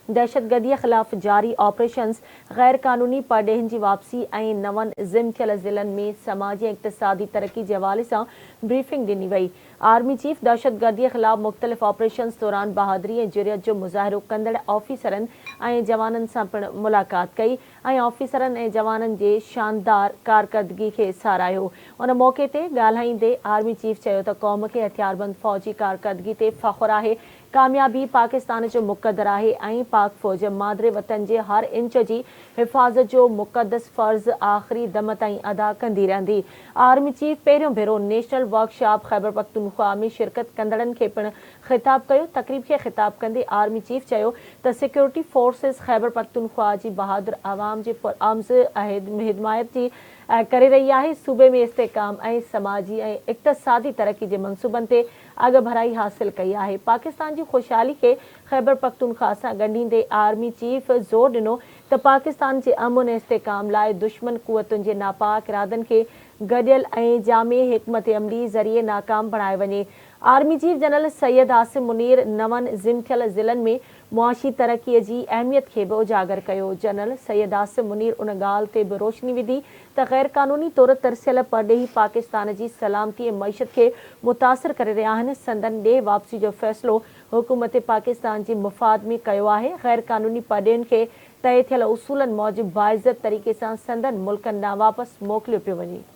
دهشتگردي خلاف جاري آپريشنز، غيرقانوني پرڏيهين جي واپسي ۽ نون ضم ٿيل ضلعن ۾ سماجي ۽ اقتصادي ترقي جي حوالي سان بريفنگ ڏني وئي. آرمي چيف دهشتگردي خلاف مختلف آپريشنز دوران بهادري ۽ جرئت جو مظاهرو ڪندڙ آفيسرن ۽ جوانن سان پڻ ملاقات ڪئي ۽ آفيسرن ۽ جوانن جي شاندار ڪارڪردگي کي ساراهيو. ان موقعي تي ڳالهائيندي آرمي چيف چيو ته قوم کي هٿياربند فوجي ڪارڪردگي تي فخر آهي، ڪاميابي پاڪستان جو مقدر آهي ۽ پاڪ فوج مادر وطن جي هر انچ جي حفاظت جو مقدس فرض آخري دم تائين ادا ڪندي رهندي. آرمي چيف پهريون ڀيرو نيشنل ورڪشاپ خيبرپختونخوا ۾ شرڪت ڪندڙن کي پڻ خطاب ڪيو. تقريب کي خطاب ڪندي آرمي چيف چيو ته سيڪيورٽي فورسز خيبرپختونخوا جي بهادر عوام جي پرامز حمايت جي ڪري رهي آهي، صوبي ۾ استحڪام ۽ سماجي ۽ اقتصادي ترقي جي منصوبن تي اڳڀرائي حاصل ڪئي آهي، پاڪستان جي خوشحالي کي خيبرپختونخوا سان ڳنڍيندي آرمي چيف زور ڏنو ته پاڪستان جي امن ۽ استحڪام لاء دشمن قوتن جي ناپاڪ ارادن کي گڏيل ۽ جامع حڪمت عملي ذريعي ناڪام بڻايو وڃي. Army chief general Syed Asim Munir نون ضم ٿيل ضلعن ۾ معاشي ترقي جي اهميت کي به اجاگر ڪيو. جنرل سيد عاصم منير ان ڳالهه تي به روشني وڌي ته غيرقانوني طور ترسيل پرڏيهي پاڪستان جي سلامتي ۽ معيشت کي متاثر ڪري رهيا آهن، سندن ڏيهه واپسي جو فيصلو حڪومت پاڪستان جي مفاد ۾ ڪيو آهي، غيرقانوني پرڏيهين کي طئي ٿيل اصولن موجب باعزت طريقي سان سندن ملڪن ڏانهن واپس موڪليو پيو وڃي.